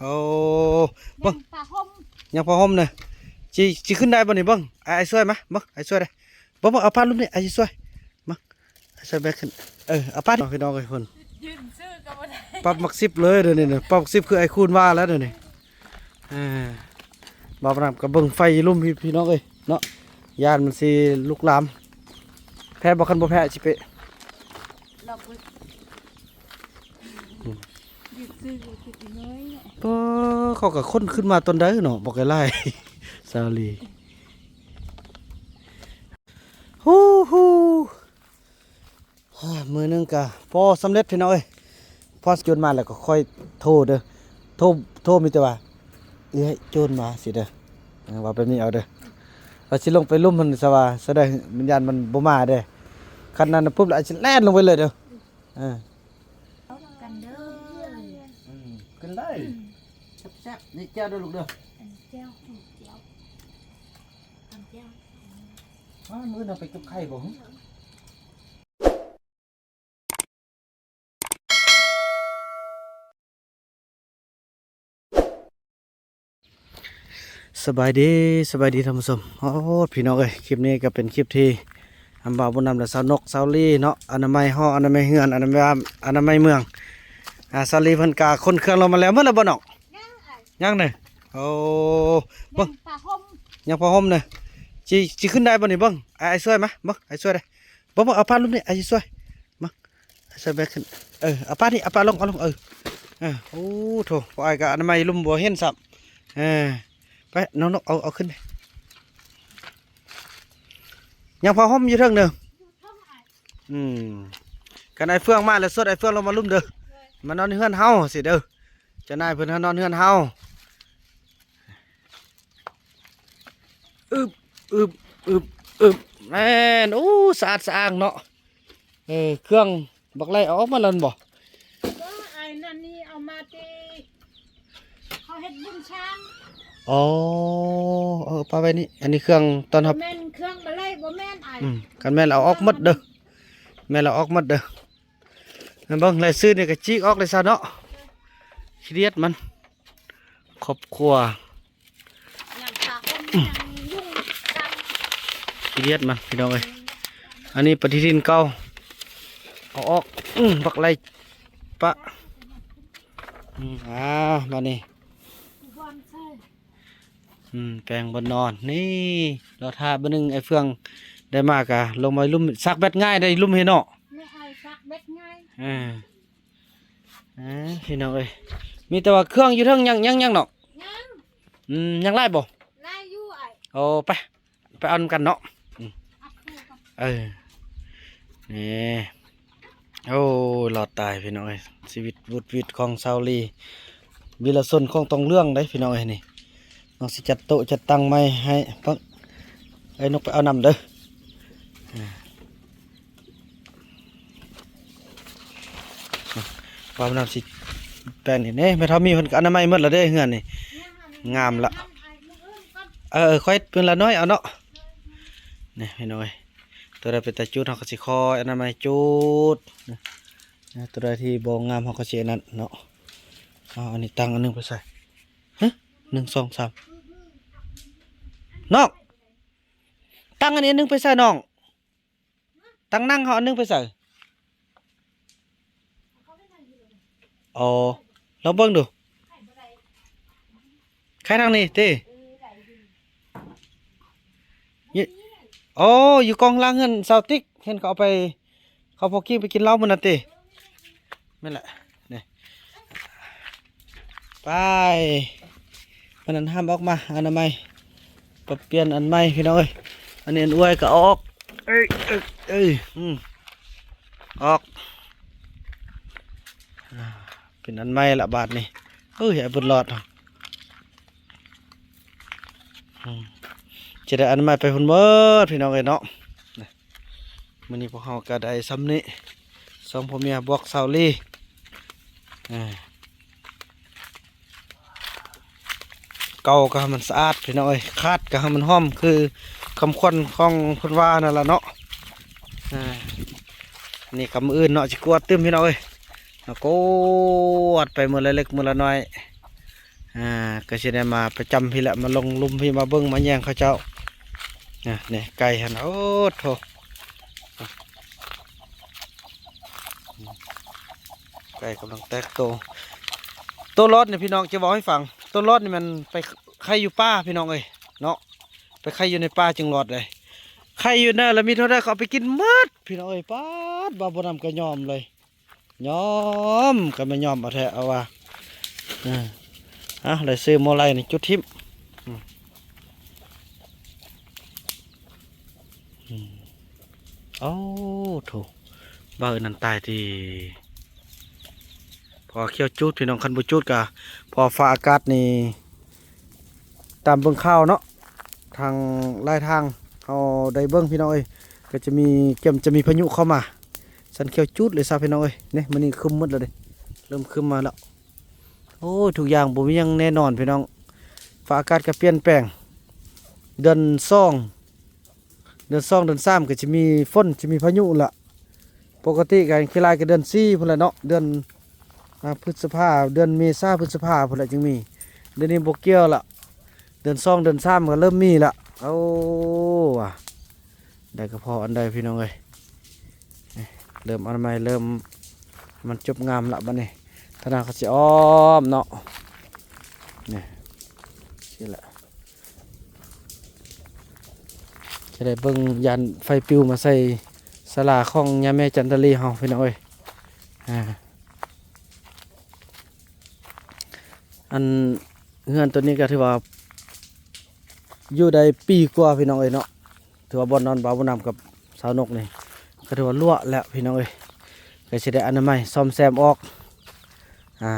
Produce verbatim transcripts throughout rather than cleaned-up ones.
โอ้ เบิ่ง ยังผ้าห่ม ยังผ้าห่มเนี่ย สิ สิขึ้นได้บ่นี่ เบิ่ง อ้าย อ้ายช่วยมา เบิ่ง อ้ายช่วยได้ เบิ่ง เบิ่ง เอาผ้าลุ่มนี่ อ้ายช่วย มา อ้ายช่วยแบกขึ้น เออ เอาผ้านี่ พี่น้องเอ้ย เพิ่น ยืนซื่อก็บ่ได้ ปรับหลักสิบเลยเดี๋ยวนี้เนี่ย ปรับหลักสิบคืออ้ายคูณว่าแล้วเดี๋ยวนี้ เออ บ่าวน้ำก็เบิ่งไฟลุ่มพี่ พี่น้องเอ้ย เนาะ ย่านมันสิลุกลาม แพ้บ่ คันบ่แพ้สิไป เราบ่ ยืดซื่ออยู่คืออีน้อยเนี่ย ปอ เขาก็ค้นขึ้นมาตอนใดเนาะ บอกไอ้ไล่ สาวลี ฮู้ฮู้ ฮ่า มื้อหนึ่งก็พอสำเร็จพี่น้องเอ้ย พอโจรมาแล้วก็ค่อยโทรเด้อ โทร โทรมีแต่ว่า เอ้ย โจรมาสิเด้อ เออ ว่าแบบนี้เอาเด้อ ว่าสิลงไปลุ่มมันซะว่า แสดงวิญญาณมันบ่มาเด้อ คันนั้นปุ๊บแล้วอาจสิแล่นลงไปเลยเด้อ เออ กันเด้อ อืม ขึ้นได้ แซ่บๆ นี่แจ่วเด้อลูกเด้อ อันแจ่ว อันแจ่ว อันแจ่ว อ้าว มื้อนั้นไปเก็บไข่บ่ สบายดี สบายดีท่านผู้ชม โอ้ พี่น้องเอ้ย คลิปนี้ก็เป็นคลิปที่ อำบ่าวบุญนำและสาวนก สาวลีเนาะ อนามัยห้อง อนามัยเฮือน อนามัยบ้าน อนามัยเมือง อ่า สาวลีเพิ่นกะขนเครื่องลงมาแล้ว เมื่อแล้วบ่น้อง ยังเด้อ โอ้ เบิ่ง ยังผ้าห่ม ยังผ้าห่มเนี่ย สิ สิขึ้นได้บ่นี่ เบิ่ง อ้าย อ้ายช่วยมา เบิ่ง อ้ายช่วยได้ เบิ่ง เบิ่ง เอาผ้าลุ่มนี่ อ้ายช่วย มา ใส่แบกขึ้น เออ เอาปานี่ เอาปาลง เอาลง เออ เออ โอ้โถ พ่ออ้ายก็อนามัยลุ่มบ่เห็นซ้ำ เออ ไป น้องนก เอา เอาขึ้นไป ยังผ้าห่มอยู่เทิงเด้อ อืม คันอ้ายเฟื่องมาแล้ว สวดอ้ายเฟื่องลงมาลุ่มเด้อ มานอนเฮือนเฮาสิเด้อ เจ้านายเพิ่นเฮานอนเฮือนเฮา อึบ อึบ อึบ อึบ แม่น โอ้ สะอาดสะอ้างเนาะ เออ เครื่องบักไล่เอาออกมาแล้วบ่ ก็ไอ้นั่นนี่เอามาตี เขาเฮ็ดบุญช้าง อ๋อ เออ ปาไว้นี่ อันนี้เครื่องต้อนรับ บ่แม่นเครื่องบักไล่ บ่แม่นไอ้ อืม คันแม่นเอาออกหมดเด้อ แม่นเอาออกหมดเด้อ แม่นเบิ่งรายชื่อนี่ก็จีกออกเลยซะเนาะ ขี้เดียดมัน ครอบครัว ยังปากก็มียังยุ่งกัน ขี้เดียดมันพี่น้องเอ้ย อันนี้ปฏิทินเก่า เอาออก อืม บักไล่ปะ อืม อ่า มานี่ บอลใช่ อืม แปลงบนนอน นี่ รอท่าเบิ่งหนึ่ง ไอ้เฟื่องได้มากะ ลงมาลุ่ม ซักแบตง่ายได้ลุ่มเฮเนาะ ไม่ไอ้ซักแบตง่าย อ่า อ่า พี่น้องเอ้ย มีแต่ว่าเครื่องอยู่เทิงยัง ยัง ยังเนาะ ยัง อืม ยังไล่บ่ ไล่อยู่ไอ้ โอ้ ไป ไปเอานำกันเนาะ อืม อัดคู่กัน เออ นี่ โอ้ รอดตายพี่น้องเอ้ย ชีวิตวุดวิดของสาวลี วีรชนของตองเรื่องเด้พี่น้องเอ้ยนี่ น้องสิจัดโต๊ะจัดตังใหม่ให้ เบิ่ง ไอ้นกไปเอานำเด้อ อ่า ความนำสิแปลงนี่เด้ แม่เฒ่ามีเพิ่นก็อนามัยหมดแล้วเด้เฮือนนี่ งามละ เออ เออ ค่อยเพิ่นละน้อยเอาเนาะ นี่พี่น้องเอ้ย ตัวใดเป็นตาจุดเฮาก็สิคอยอนามัยจุด นะ ตัวใดที่บ่งามเฮาก็สิอันนั้นเนาะ เอาอันนี้ตั้งอันหนึงไปใส่ ฮะ หนึ่ง สอง สาม น้อง ตั้งอันนี้อันหนึงไปใส่น้อง ตั้งนั่งเฮาอันหนึงไปใส่ อ๋อ ลองเบิ่งดู ไข่ทางนี้ติ นี่ โอ้ อยู่กองหลังเฮือนสาวติ๊ก เห็นเขาเอาไป เขาพอกี้ไปกินเหล้ามื้อนั้นติ แม่นแหละ นี่ ไป อันนั้นห้ามออกมา อนามัย ปรับเปลี่ยนอันใหม่พี่น้องเอ้ย อันนี้อันอวยก็เอาออก เอ้ย เอ้ย เอ้ย อืม ออก อ่า เป็นอันใหม่ละบาดนี่ เอ้ย ไอ้บุญรอด อืม จะได้อันใหม่ไปพุ่นเมิดพี่น้องเอ้ยเนาะ มื้อนี้พวกเฮาก็ได้ส่ำนี้ สองผัวเมียบวกสาวลี อ่า เก่าก็ให้มันสะอาดพี่น้องเอ้ย ขาดก็ให้มันหอม คือคำขวัญของเพิ่นว่านั่นล่ะเนาะ อ่า นี่ก็มื้ออื่นเนาะ สิกวาดตึมพี่น้องเอ้ย กวาดไปมื้อละเล็กมื้อละน้อย อ่า ก็สิได้มาประจำพี้แหละ มาลงลุ่มพี้ มาเบิ่งมาแยงเขาเจ้า นะ นี่ไก่หั่น โอ้โธ่ ไก่กำลังแตกโต โตลอดนี่พี่น้องจะบอกให้ฟัง โตลอดนี่มันไปไข่อยู่ป่าพี่น้องเอ้ย เนาะ ไปไข่อยู่ในป่าจึงรอดเลย ไข่อยู่นั่นแล้วมีเท่าใดเขาเอาไปกินหมด พี่น้องเอ้ย ป๊าด บ่าวบุญนำก็ยอมเลย ยอม ก็ไม่ยอมเอาแท้เอาว่า เออ อ่ะ เลยซื้อโมไลนี่จุดทิ่ม อืม อืม โอ้โถ บ่าวนั่นตายที่ พอเขี้ยวจุดพี่น้อง คันบ่จุดกะ พอฟ้าอากาศนี่ ตามเบิ่งข่าวเนาะ ทางหลายทาง เฮาได้เบิ่งพี่น้องเอ้ย ก็จะมี เตรียมจะมีพายุเข้ามา สันเขี้ยวจุดเลยซะพี่น้องเอ้ย นี่ มื้อนี้ครึ้มหมดแล้วเด้ เริ่มครึ้มมาแล้ว โอ้ย ทุกอย่างบ่มีหยังแน่นอนพี่น้อง ฟ้าอากาศก็เปลี่ยนแปลง เดือนสอง เดือนสอง เดือนสาม ก็จะมีฝน จะมีพายุละ ปกติก็ขี้ลายก็เดือนสี่พุ้นแหละเนาะ เดือน อ่า พฤษภา เดือนเมษา พฤษภาพุ้นแหละจึงมี เดือนนี้บ่เกี่ยวละ เดือนสอง เดือนสาม ก็เริ่มมีละ โอ้ ว่ะ ได้กะเพาะอันใดพี่น้องเอ้ย นี่ เริ่มอันใหม่ เริ่ม มันจบงามละบัดนี้ ธนาคารสิอ้อมเนาะ นี่ สิละ จะได้เบิ่งยานไฟปิวมาใส่ศาลาของย่าแม่จันทรีเฮาพี่น้องเอ้ย อ่า อันเฮือนตัวนี้ก็ถือว่า อยู่ได้ปีกว่าพี่น้องเอ้ยเนาะ ถือว่าบ่อนนอนบ่าวบุญนำกับสาวนกนี่ ก็ถือว่ารั่วแล้วพี่น้องเอ้ย ก็สิได้อนามัยซ่อมแซมออก อ่า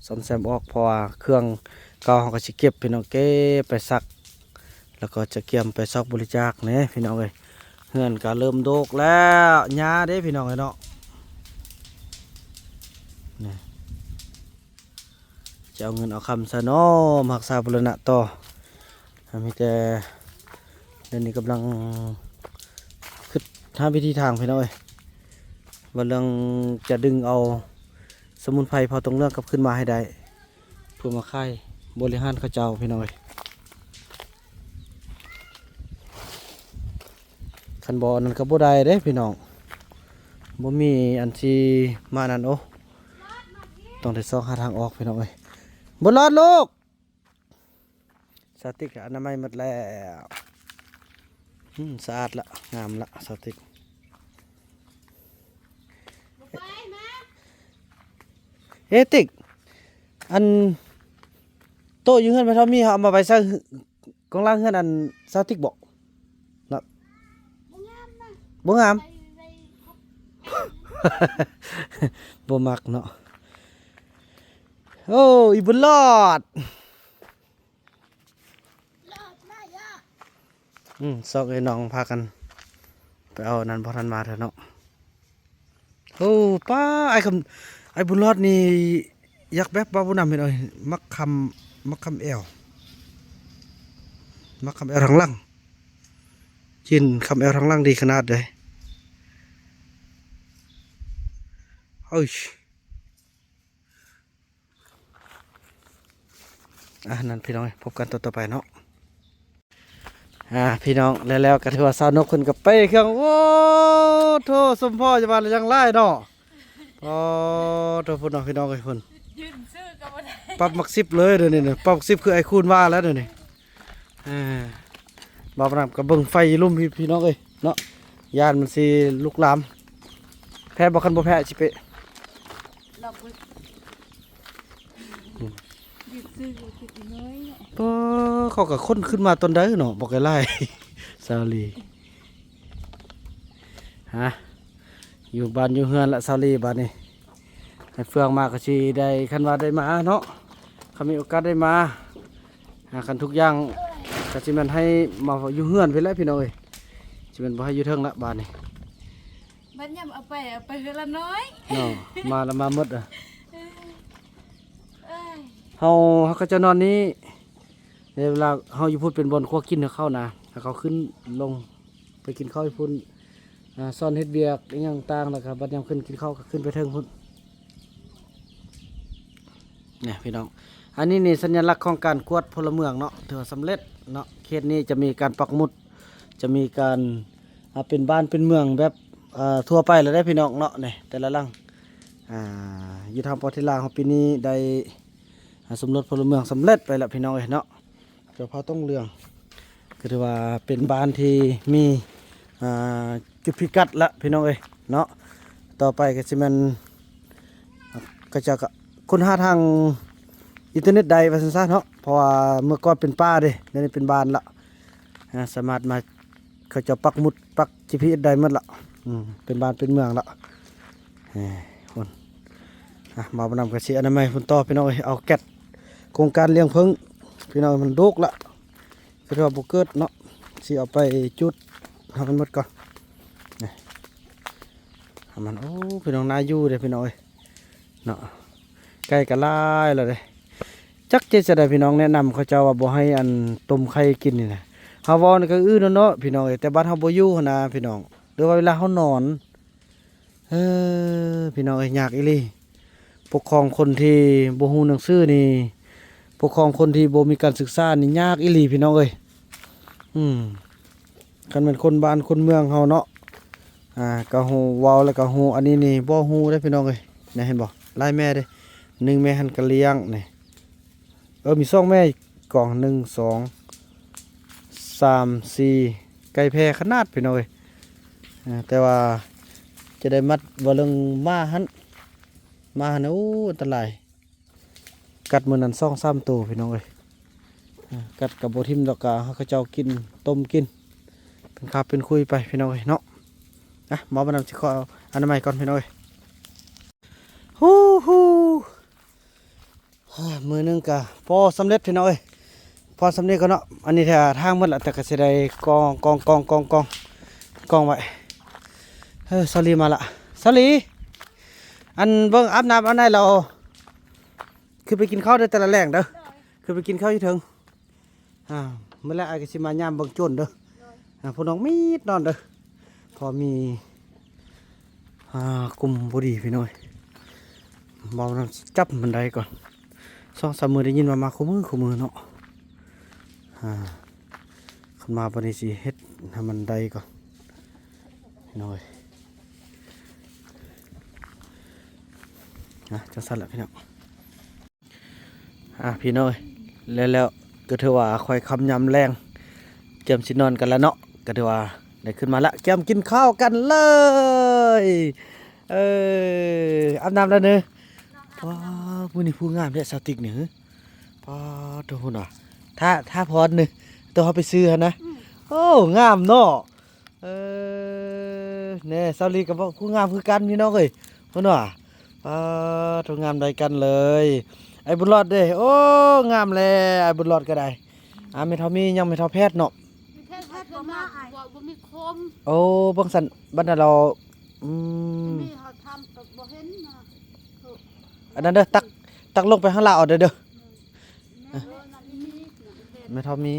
ซ่อมแซมออก เพราะว่าเครื่องเก่าเฮาก็สิเก็บพี่น้อง เก็บไปซัก แล้วก็จะเกียมไปซอกบริจาคแหน่พี่น้องเอ้ย เฮือนก็เริ่มโดกแล้ว หญ้าเด้พี่น้องเอ้ยเนาะ นี่ จะเอาเงินเอาคำซะเนาะ มารักษาบูรณะต่อ มีแต่ เดี๋ยวนี้กำลังคิดหาวิธีทางพี่น้องเอ้ย ว่าเรื่องจะดึงเอาสมุนไพรเผาตรงเรื่องกลับขึ้นมาให้ได้ เพื่อมาขายบริหารเขาเจ้าพี่น้องเอ้ย คันบ่อันนั้นก็บ่ได้เด้พี่น้อง บ่มีอันที่มานั่น โอ้ ต้องได้ซอกหาทางออกพี่น้องเอ้ย บ่รอดลูก สาวติ๊กอนามัยหมดแล้ว อืม สะอาดละ งามละ สาวติ๊ก เอ้ย ติ๊ก อัน โต๊ะอยู่เฮือนแม่ทอมมี่ เฮาเอามาไว้ใส่กองล่างเฮือนอันสาวติ๊กบ่ เนาะ บ่งามนะ บ่งาม ไป ไป บ่มักเนาะ โอ้ อีบุญรอด อืม ซอกไอ้น้องพากัน ไปเอานั่นบ่ทันมาเถอะเนาะ โอ้ ป้า ไอ้คำ ไอ้บุญรอดนี่ อยากแบบบ่าวบุญนำเห็นเอ้ย มักคำ มักคำแอว มักคำแอวทางหลัง จินคำแอวทางหลังดีขนาดใด เอ้ย อ่ะ นั่นพี่น้อง พบกันตอนต่อไปเนาะ อ่า พี่น้อง แล้ว แล้วก็ถือว่าสาวนกขึ้นกับไปเครื่อง โอ้โธ่ สมพ่อจะมาแล้วยังไล่เนาะ โอ้โธ่ พุ่นเนาะ พี่น้องเอ้ย พุ่น ยืนซื้อก็บ่ได้ ปรับหลักสิบเลยเดี๋ยวนี้เนี่ย ปรับหลักสิบคือไอ้คูณว่าแล้วเดี๋ยวนี้ อ่า บ่าวบุญนำก็เบิ่งไฟลุ่มพี่ พี่น้องเอ้ย เนาะ ย่านมันสิลุกลาม แพ้บ่ คันบ่แพ้สิไป ดอกบุญ ยืนซื้อก็คิดอีน้อยเนาะ เออ เขาก็ค้นขึ้นมาตอนใดเนาะ บอกไอ้ไล่ สาวลี ฮะ อยู่บ้านอยู่เฮือนละสาวลี บาดนี้ ให้เฟื่องมาก็สิได้ คันว่าได้มาเนาะ คันมีโอกาสได้มา หากันทุกอย่าง ก็สิแม่นให้มาอยู่เฮือนพี้แหละพี่น้องเอ้ย สิแม่นบ่ให้อยู่เทิงละบาดนี้ บัดยามเอาไป เอาไปเฮือนละน้อย เนาะ มาละมาหมดอะ เอ้ย เฮา เฮาก็จะนอนนี้ เวลาเฮาอยู่พุ้นเป็นบ่อนครัวกินของเขานะ ถ้าเขาขึ้นลงไปกินข้าวอยู่พุ้น อ่า ซ่อนเฮ็ดเวียกอิหยังต่าง แล้วก็บัดยามขึ้นกินข้าวก็ขึ้นไปเทิงพุ้น เนี่ยพี่น้อง อันนี้นี่สัญลักษณ์ของการกวดพลเมืองเนาะ ถือว่าสำเร็จเนาะ เขตนี้จะมีการปักหมุด จะมีการ อ่า เป็นบ้านเป็นเมืองแบบ อ่า ทั่วไปแล้วได้พี่น้องเนาะ นี่แต่ละหลัง อ่า อยู่ทางปอเทศลาวเฮาปีนี้ได้ อ่า สำรวจพลเมืองสำเร็จไปแล้วพี่น้องเอ้ยเนาะ เจ้าเผ่าตงเหลือง ก็ถือว่าเป็นบ้านที่มี อ่า จุดพิกัดละพี่น้องเอ้ยเนาะ ต่อไปก็สิแม่น ก็จะค้นหาทางอินเทอร์เน็ตได้ว่าซั่นซะเนาะ เพราะว่าเมื่อก่อนเป็นป่าเด้ เดี๋ยวนี้เป็นบ้านละ อ่า สามารถมา เขาเจ้าปักหมุดปักจีพีเอสได้หมดละ อืม เป็นบ้านเป็นเมืองละ เอ้ย คน อ่ะ มาบ่นำกันสิ อนามัยพุ่นต่อพี่น้องเอ้ย เอาแก๊สโครงการเลี้ยงผึ้ง พี่น้อง มันดกละ คือว่าบ่เกิดเนาะ สิเอาไปจุดให้มันหมดก่อน นี่ ให้มัน โอ้ พี่น้อง น่าอยู่เด้อพี่น้องเอ้ย เนาะ ไก่ก็หลายแล้วเด้ จักจะจะได้พี่น้อง แนะนำเขาเจ้าว่าบ่ให้อันต้มไข่กินนี่นะ เฮาเว้านี่ก็อื้อเนาะเนาะพี่น้องเอ้ย แต่บัดเฮาบ่อยู่หั้นนะพี่น้อง หรือว่าเวลาเฮานอน เออ พี่น้องเอ้ย ยากอีหลี ปกครองคนที่บ่ฮู้หนังสือนี่ ปกครองคนที่บ่มีการศึกษานี่ยากอีหลีพี่น้องเอ้ย อืม คันแม่นคนบ้านคนเมืองเฮาเนาะ อ่า ก็ฮู้เว้าแล้วก็ฮู้ อันนี้นี่บ่ฮู้เด้อพี่น้องเอ้ย นี่เห็นบ่ ลายแม่เด้ หนึ่งแม่หั้นก็เลี้ยงนี่ เออ มีสองแม่กอง หนึ่ง สอง สาม สี่ ไก่แพร่ขนาดพี่น้องเอ้ย อ่า แต่ว่าจะได้มัดบ่เรื่องหมาหั้น หมาหั้น โอ้ อันตราย กัดมื้อนั้นสองสามตัวพี่น้องเอ้ย อ่า กัดก็บ่ถิ่มดอก ก็ให้เขาเจ้ากิน ต้มกิน เป็นคาบเป็นคุยไปพี่น้องเอ้ยเนาะ อ่ะ หมอมานำสิขออนามัยก่อนพี่น้องเอ้ย ฮู้ฮู้ อ่า มื้อหนึ่งก็พอสำเร็จพี่น้องเอ้ย พอสำเร็จก็เนาะ อันนี้ถ้าทางหมดละ แต่ก็สิได้กอง กอง กอง กอง กอง กองไว้ เออ สาลีมาละ สาลี อันเบิ่งอาบน้ำอันไหนเรา คือไปกินข้าวได้แต่ละแลงเด้อ คือไปกินข้าวอยู่เทิง อ่า มื้อแลงอ้ายก็สิมายามเบิ่งโจรเด้อ อ่า พวกน้องมีดนอนเด้อ พอมี อ่า กลุ่มบ่ดีพี่น้อง เบาน้ำจับมันได้ก่อน สองสามมื้อได้ยินว่ามาคู่มื้อคู่มื้อเนาะ อ่า คันมาบัดนี้สิเฮ็ดให้มันได้ก่อนพี่น้อง นะ จังซั่นแหละพี่น้อง อ่ะ พี่น้องเอ้ย แล้ว แล้วก็ถือว่าค่อยค่ำยามแลง เตรียมสินอนกันแล้วเนาะ ก็ถือว่าได้ขึ้นมาละ เตรียมกินข้าวกันเลย เออ อาบน้ำแล้วเนอะ ว้าว มื้อนี้ผู้งามแท้ สาวติ๊กนี่ ป๊าดโธ่ พุ้นว่ะ ถ้า ถ้าพรนี่ ตัวเฮาไปซื้อหั่นนะ อืม โอ้ งามเนาะ เออ แน่ สาวลีก็บอกผู้งามคือกันพี่น้องเอ้ย พุ้นว่ะ ป๊าดโธ่ งามใดกันเลย ไอ้บุญรอดเด้ โอ้ งามแล ไอ้บุญรอดก็ได้ อ่า แม่เฒ่ามี ยังแม่เฒ่าแพทย์เนาะ แพทย์บ่มา บ่ บ่มีคม โอ้ เบิ่งซั่น บัดนั้นเรา อืม มีเขาทำก็บ่เห็นนะ อันนั้นเด้อ ตัก ตักลงไปข้างล่างเอาเด้อ เด้อ แม่เฒ่ามี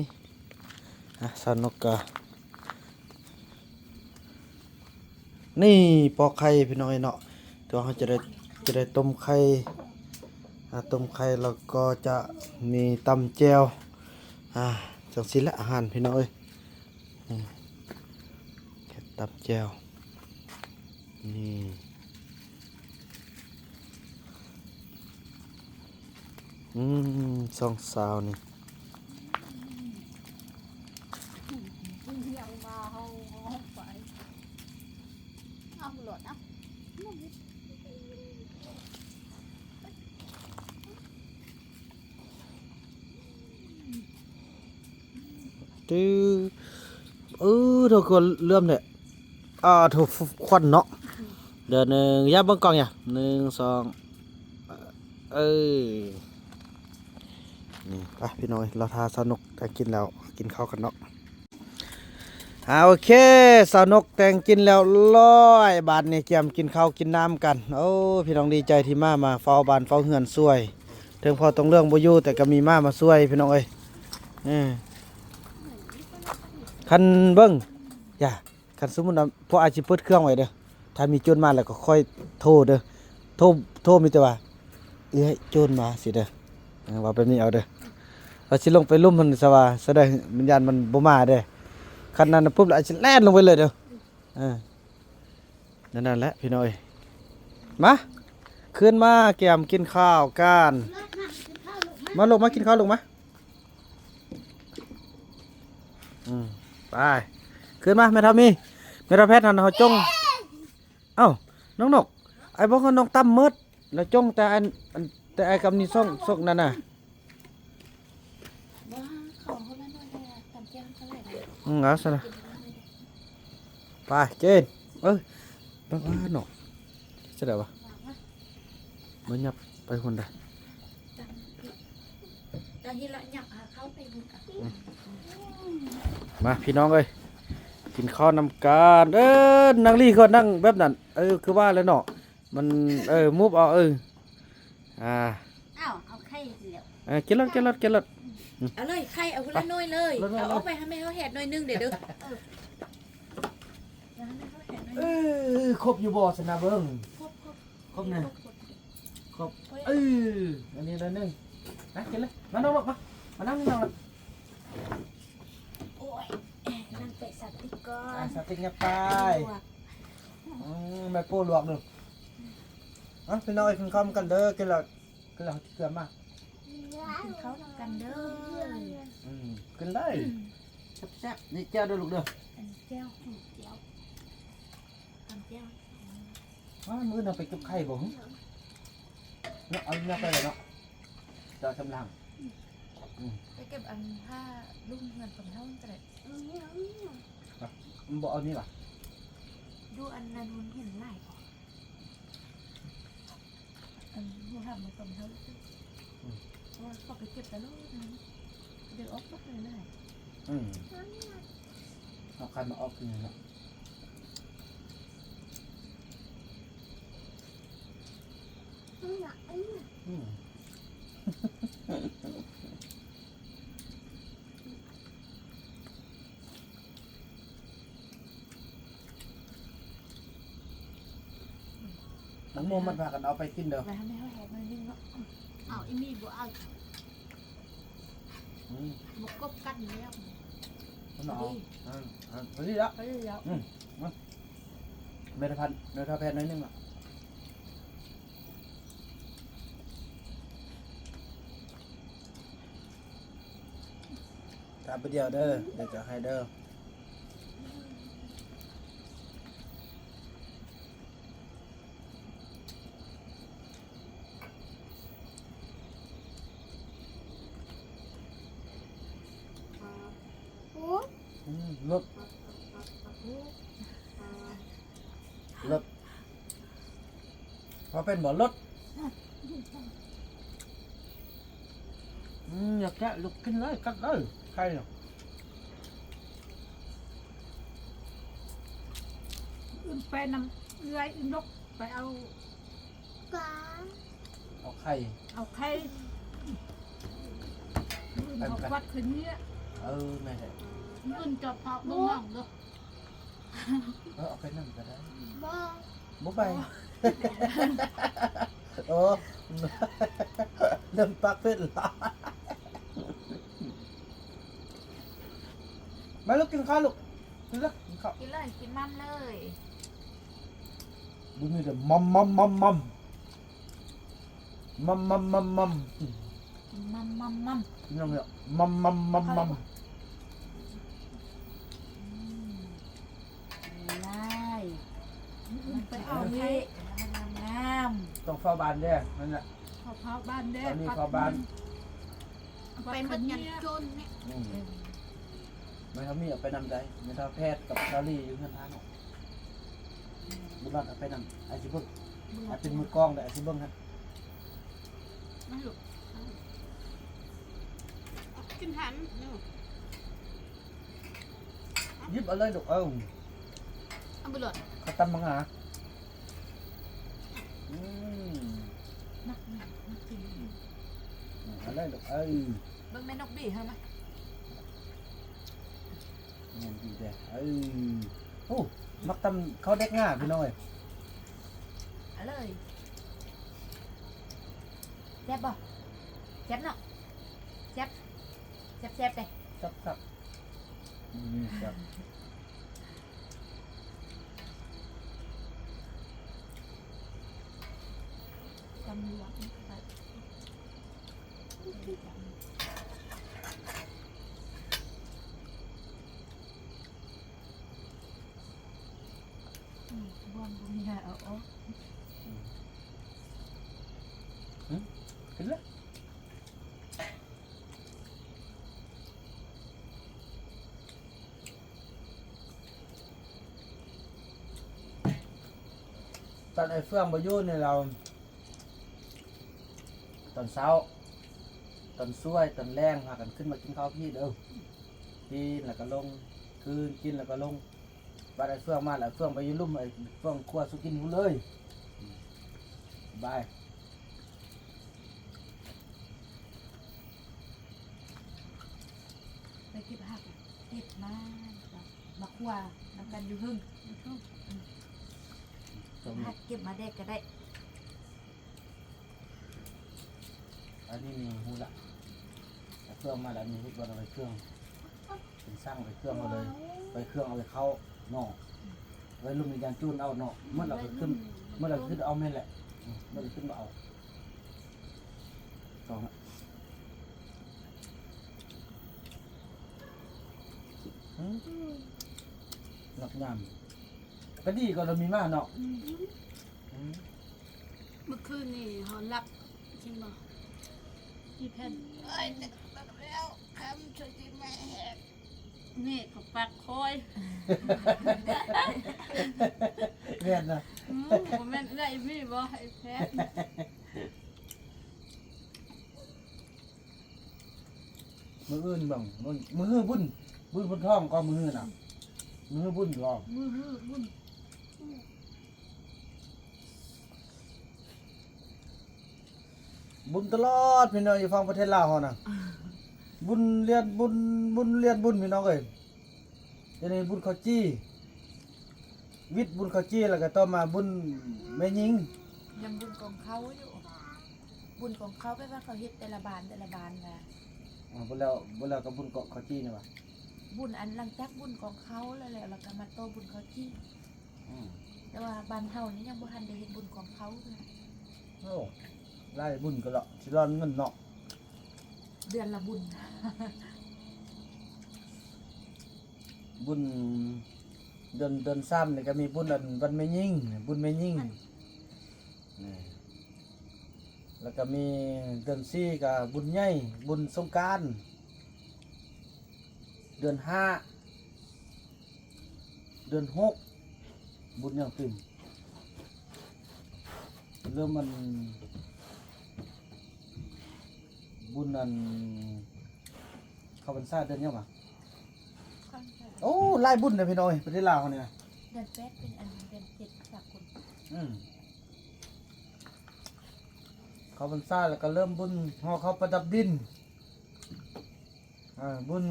อ่ะ สาวนกก็ นี่ปอกไข่พี่น้องเอ้ยเนาะ ตัวเขาจะได้ จะได้ต้มไข่ อ่ะ ต้มไข่แล้วก็จะมีตำแจ่ว อ่ะ จังซี่แหละอาหารพี่น้องเอ้ย นี่ ตำแจ่ว นี่ อืม สองสาวนี่ เอาโลด เอา ตื้อ เออ โธ่ คือเหลื่อมแท้ อ่า โธ่ ควันเนาะ เดี๋ยวหนึ่ง อย่าเบิ่งกล้องอย่า หนึ่ง สอง เออ นี่ ไปพี่น้องเอ้ย รอท่าสาวนกแต่งกินแล้ว กินข้าวกันเนาะ อ่า โอเค สาวนกแต่งกินแล้วร้อย บาดนี้เตรียมกินข้าวกินน้ำกัน โอ้ พี่น้องดีใจที่มา มาเฝ้าบ้านเฝ้าเฮือนซ่วย เถิงพ่อตงเหลืองบ่อยู่ แต่ก็มีหมามาซ่วยพี่น้องเอ้ย เออ คันเบิ่ง อย่า คันสมมุติว่าพวกอ้ายสิเปิดเครื่องไว้เด้อ ถ้ามีโจรมาแล้วก็ค่อยโทรเด้อ โทร โทรมีแต่ว่า เอื้อย โจรมาสิเด้อ ออ ว่าแบบนี้เอาเด้อ ว่าสิลงไปลุ่มมันซะว่า แสดงวิญญาณมันบ่มาเด้ คันนั้นปุ๊บแล้วสิแล่นลงไปเลยเด้อ เออ นั่น นั่นแหละพี่น้องเอ้ย มา ขึ้นมาแก้มกินข้าวกัน มาลูก มากินข้าวลูก มา อืม ไป ขึ้นมา แม่เฒ่ามี แม่เฒ่าแพทย์หั่นเฮาจง เอ้า น้องนก ไอ้บอกว่าน้องตำหมด แล้วจงแต่อัน อัน แต่ไอ้กำนี่ส่ง ส่งนั่นน่ะ บ่ เขาคนละหน่วยเลยอะ ตำแจ่วเท่าไหร่นะ อืม เอาซะนะ กินคนละหน่วยเด้อ ไป กิน เอ้ย ไปว่านก จะได้ปะ วางวะ มันยับไปคนใด ตำ ตอนที่เราหยับหาเข้าไปหมดอะ มาพี่น้องเอ้ย กินข้าวนำกัน เออ นั่งลี่ก็นั่งแบบนั้น เออ คือว่าแล้วเนาะ มัน เออ move เอา เออ อ่า อ้าว เอาไข่สิแล้ว เออ กินรถ กินรถ กินรถ เอาเลย ไข่ เอาคนละหน่วยเลย คนละหน่วยเลย เอาออกไปให้แม่เขาแหดหน่วยหนึ่งเดี๋ยวเด้อ เออ เออ ครบอยู่บ่สนะเบิ่ง ครบ ครบ ครบนะ ครบ ครบ เออ อันนี้ละหนึ่ง นะ กินเลย มาน้องลูก มา มานั่งนี่น้องละ โอ้ย นั่งเตะสติ๊กก่อน อ่ะ สติ๊กเงียบไป ลวก อืม แม่โป้ลวกดู อ่ะ พี่น้องเอ้ย กินข้าวกันเด้อ กินแล้ว กินแล้วเกลือมาก กินข้าวกันเด้อ อืม กินได้ แซ่บๆ นี่แจ่วเด้อลูกเด้อ อันแจ่ว แจ่ว ตำแจ่ว ว่ามื้อนั้นไปเก็บไข่บ่หึ เนาะ เอาเนาะ ไปเลยเนาะ จอดกำลัง อืม ไปเก็บอันผ้าลุ่มเฮือนกำเท่านั่นก็ได้ มันบ่เอานี่หวะ ดูอันนั้นมันเห็นหลายกว่า อันผู้ทำมันกำเท่า อืม เพราะว่าเขาไปเก็บแต่ลูกนั้น เดี๋ยวออกก็ไปได้ อืม เอาคันมาออกกินเนาะ อืม น้องโมมันพากันเอาไปกินเด้อ ไว้ให้แม่เขาแหกหน่อยนึงเนาะ เอาอีนี่บ่เอา อืม บ่กบกันแล้ว มันเอา พอดี อ่า อ่า พอดีแล้ว พอดีแล้ว อืม มา เมทาพัน เมทาแพนหน่อยนึงอ่ะ ตามไปเดียวเด้อ เดี๋ยวจะให้เด้อ อืม เลิศ เลิศ พอเป็นบ่เลิศ อืม อยากแกะลูกกินเลย กัดเลย ไข่เนาะ อื่นไปนำเอื้อยอื่นนกไปเอา เอาไข่ เอาไข่ อื่นเอาควัดคืนนี้ เออ แม่นแหละ อื่นจอบเผาเบิ่งน้องเด้อ เออ เอาไปนำก็ได้ บ่ บ่ไป บ่ โอ้ เริ่มปากเผ็ดละ มาลูกกินข้าวลูก กินเลย กินข้าว กินเลย กินมัมเลย บุญมีแต่มัมมัมมัมมัม มัมมัมมัมมัม มัมมัมมัม พี่น้องเนี่ย มัมมัมมัมมัม อืม ได้ ไปเอาไข่ งามๆ ต้องเฝ้าบ้านเด้อ นั่นแหละ เฝ้าบ้านเด้อ ตอนนี้เฝ้าบ้าน เอาไปหมดยันจนเนี่ย อืม เออ ไม่ทำนี่เอาไปนำได้ ไม่เท่าแพทย์กับเกาหลีอยู่เฮือนทางเนาะ บุญรอดเอาไปนำ ไอ้สิเบิ่ง บุญรอด ไอ้เป็นมือกลองได้ ไอ้สิเบิ่งฮะ มาลูก กินหันลูก หยิบเอาเลยลูก เออ เอาบุญรอด เขาตำมังหา อืม มา มา มากิน เอาเลยลูก เออ เบิ่งแม่นกบี้เฮามา แม่นดีเด้อ เออ โอ้ มักตำข้าวเด็กง่าพี่น้องเอ้ย เอาเลย แซ่บบ่ แซ่บเนาะ แซ่บ แซ่บๆเด้ ครับครับ อืม ครับ ตำรวจ อืม บ่อนบ่มีหาเอาออก อืม อืม ขึ้นเลย ตอนไอ้เฟื่องบ่อยู่นี่ เรา ตอนเช้า ตอนช่วย ตอนแลง พากันขึ้นมากินข้าวพี้เด้อ กินแล้วก็ลง คืน กินแล้วก็ลง บัดไอ้เฟื่องมาแล้ว เฟื่องไปอยู่ลุ่ม ไอ้เฟื่องคั่วสู่กินพู้นเลย บาย ไปเก็บผักอะ เก็บมา มาคั่วนำกันอยู่หึง อยู่หึง อืม ตรงนี้ ผักเก็บมาแดกก็ได้ อันนี้มีฮู้ละ เอาเครื่องมาแล้ว มีฮู้ว่าเอาไปเครื่อง เป็นช่างไปเครื่องเอาเลย ไปเครื่องเอาไปเข้าเนาะ ไว้รุ่นมีการจูนเอาเนาะ เมื่อเราก็ขึ้น เมื่อเราขึ้นเอาแม่นแหละ อืม เมื่อเราขึ้นมาเอา สองอะ อืม หนักงาม ก็ดีก็เรามีมาเนาะ อืม อืม เมื่อคืนนี่ฮอนหลับ จริงบ่ กี่แผ่น เอ้ย แล้ว คำช่วยที่แม่ นี่เขาปากคอย แม่นนะ อืม บ่แม่นเอื้อยมีบ่ ไอ้แพทย์ มื้ออื่นเบิ่ง มื้อ มื้อฮื้อบุญ บุญบุญทองก็มื้อฮื้อน่ะ มื้อฮื้อบุญก็ มื้อฮื้อบุญ บุญตลอดพี่น้อง อยู่ฝั่งประเทศลาวเฮานะ บุญเลียนบุญ บุญเลียนบุญพี่น้องเอ้ย เดี๋ยวนี้บุญข้าวจี่ วิทย์บุญข้าวจี่ แล้วก็ต่อมาบุญแม่ญิง ยังบุญของเขาอยู่ บุญของเขาแปลว่าเขาเฮ็ดแต่ละบานแต่ละบานนะ อ่า บุญแล้ว บุญแล้วก็บุญเกาะข้าวจี่นี่หว่า บุญอันหลังจากบุญของเขาแล้ว แล้วก็มาต่อบุญข้าวจี่ อืม แต่ว่าบ้านเฮานี่ยังบ่ทันได้เฮ็ดบุญของเขาเทื่อ โอ้ หลายบุญก็ละ สิร้อนเงินเนาะ เดือนละบุญ บุญ เดือน เดือนสามนี่ก็มีบุญอันวันแม่ญิง บุญแม่ญิง อัน นี่ แล้วก็มีเดือนสี่ก็บุญใหญ่ บุญสงกรานต์ เดือนห้า เดือนหก บุญหยังติ่ม เริ่มมัน บุญอัน เข้าพรรษาเดือนหยังวะ โอ้ หลายบุญนะพี่น้องเอ้ย ประเทศลาวเฮานี่นะ เดือนแปดเป็นอัน เดือนเจ็ดสากล อืม เข้าพรรษาแล้วก็เริ่มบุญห่อข้าวประดับดิน อ่า บุญ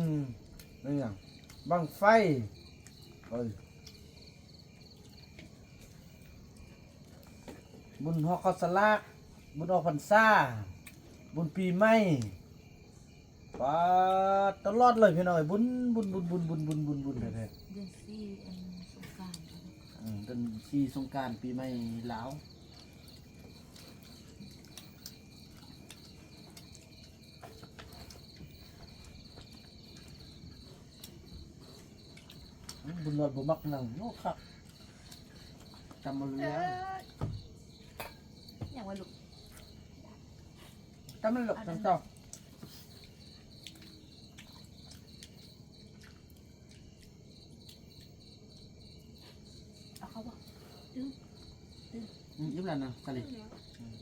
นี่หยัง บั้งไฟ เอ้ย บุญห่อข้าวสลาก บุญออกพรรษา บุญปีใหม่ ปาดตลอดเลยพี่น้องเอ้ย บุญ บุญ บุญ บุญแท้ๆ เดือนสี่อันสงกรานต์ อืม เดือนสี่สงกรานต์ ปีใหม่ลาว อืม บุญรอดบ่มักนั่ง โอ้ คัก ตำมาเลย เอ้ย หยังวะลูก ตำมาเลย อันนั้น ตำเจ้า เอาเข้าบ่ อืม อืม อิ่มแล้วนะ กะหรี่ อืม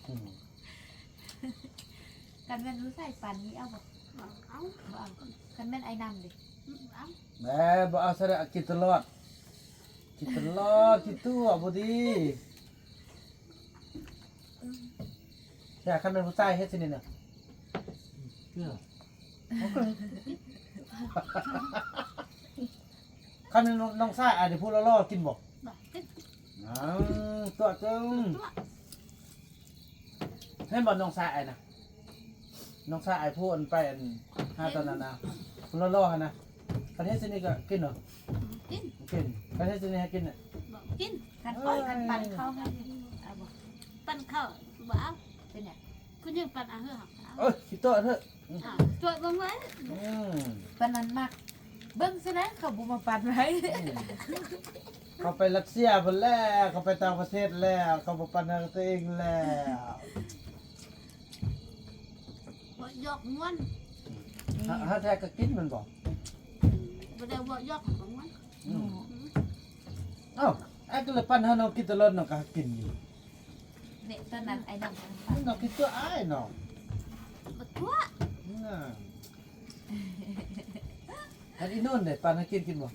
อืม คันแม่นผู้ชายปานนี้เอาบ่ เอา บ่เอา คันแม่นไอ้น้ำเด้ เอา แหม บ่เอาซะแล้ว กินตลอด กินตลอด กินตัวบ่ดี แต่คันแม่นผู้ชายเฮ็ดสินี่น่ะ เชื่อ คันน้องชายอาจจะพูดล่อๆกินบ่ บ่ อ้าว ตัวตึง เห็นบ่น้องชายอ้ายนะ น้องชายอ้ายผู้อันไปอันหาตอนนั้นนะ ผู้หล่อๆหั่นนะ คันเฮ็ดซินี่ก็กินเหรอ กิน กิน คันเฮ็ดซินี่ให้กินน่ะ บอกกิน คันป้อน คันปั่นข้าวให้ เอาบ่ ปั่นข้าวบ่เอา เป็นหยัง คุณยังปั่นอาหารเอา เอ้ย ขี้ตัวเถอะ อ่า ตรวจเบิ่งไว้ อืม ปานนั้นมัก เบิ่งซะนะ เขาบ่มาปั่นให้ อืม เขาไปรัสเซียพุ่นแล้ว เขาไปต่างประเทศแล้ว เขาบ่ปั่นให้ตัวเองแล้ว บ่หยอกม่วน ถ้า ถ้าแท้ก็กินมันบ่ บ่ได้บ่หยอกของม่วน อืม เอ้า ไอ้ก็เลยปั่นให้น้องกินตลอด น้องก็กินอยู่ เนี่ย ตอนนั้นไอ้น้องก็ปั่น น้องกินตัวอ้ายน้อง บ่ทั่ว น่ะ อันอีนุ่นเนี่ยปั่นให้กิน กินบ่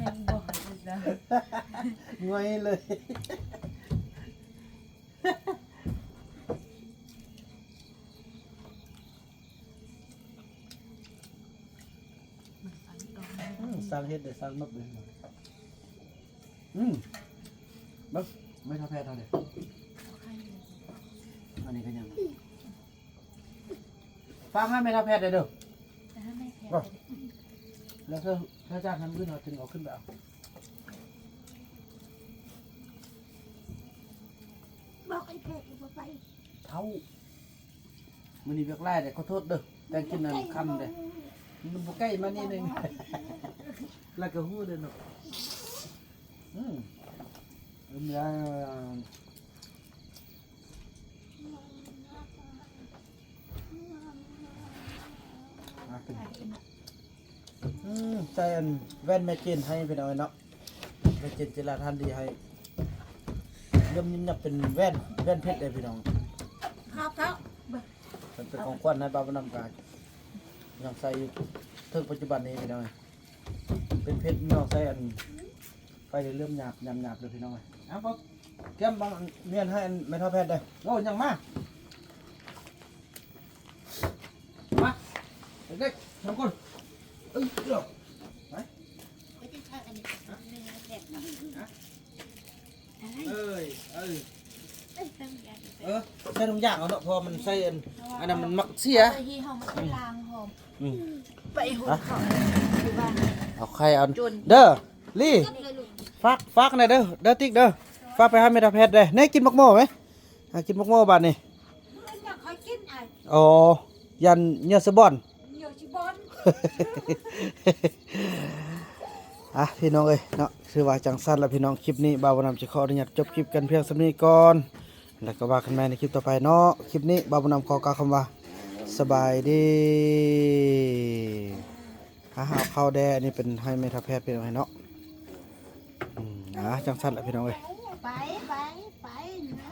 ยังบ่อีกนะ ง่อยเลย อืม สร้างเฮ็ดได้ สร้างนกได้ อืม เบิ่ง ไม่เท่าแพทย์เท่าเด้ อันนี้ก็ยัง ฟังให้ไม่เท่าแพทย์ได้เด้อ แต่ถ้าไม่แพ้ บ่ แล้วเธอ ถ้าจ้างทำขึ้นเอา ถึงเอาขึ้นไปเอา บอกไอ้เพชรว่าไป เท่า มื้อนี้เวียกหลายเด้อ ขอโทษเด้อ แต่งกินนั่นค่ำเด้อ มันบ่ใกล้มานี่หนึ่ง แล้วก็ฮู้เด้อเนาะ อืม อืม อ่ะ เป็น อืม ใส่อันแว่นแม่เจนให้พี่น้องเนาะ แม่เจนจิราทันดีให้ เริ่มยิบยับเป็นแว่น แว่นเพชรเลยพี่น้อง ครับครับ มันเป็นของขวัญให้บ่าวบุญนำกาย ยังใส่อยู่ถึงปัจจุบันนี้พี่น้อง เป็นเพชรพี่น้อง ใส่อัน ไฟเลยเริ่มหยาบ หยาบ หยาบเลยพี่น้อง เอาปุ๊บ เตรียมบางเมียนให้อันแม่เฒ่าแพทย์ได้ โอ้ ยังมา มา เด็กๆ สองคน เอ้ย เดี๋ยว ไป ไม่ใช่อันนี้ ไม่ใช่แบบนั้น ฮะ อะไร เอ้ย เอ้ย เอ้ย ต้องยัด เออ ใส่ถุงยางเอาเนาะ เพราะมันใส่อัน อันนั้นมันมักเสีย เอาไปที่ห้องมันเป็นรางหอม อืม ไปหุงข้าวอยู่บ้าน เอาไข่เอา จน เด้อ ลี่ ฝาก ฝากหน่อยเด้อ เด้อติ๊กเด้อ ฝากไปหาแม่เฒ่าแพทย์เด้อ นี่กินบักโม่ไหม อ่ะ กินบักโม่บาดนี่ มันอยากให้กินไอ้ อ๋อ ยันเยื่อสะบอน เยื่อสะบอน อ่ะ พี่น้องเอ้ยเนาะ ถือว่าจังซั่นละพี่น้อง คลิปนี้บ่าวบุญนำจะขออนุญาตจบคลิปกันเพียงส่ำนี้ก่อน แล้วก็ว่ากันใหม่ในคลิปต่อไปเนาะ คลิปนี้บ่าวบุญนำขอกล่าวคำว่า สบายดี อ่ะ เอาข้าวแด่ อันนี้เป็นให้แม่เฒ่าแพทย์พี่น้องเอ้ยเนาะ อืม อ่ะ จังซั่นละพี่น้องเอ้ย ไป ไป ไปนะ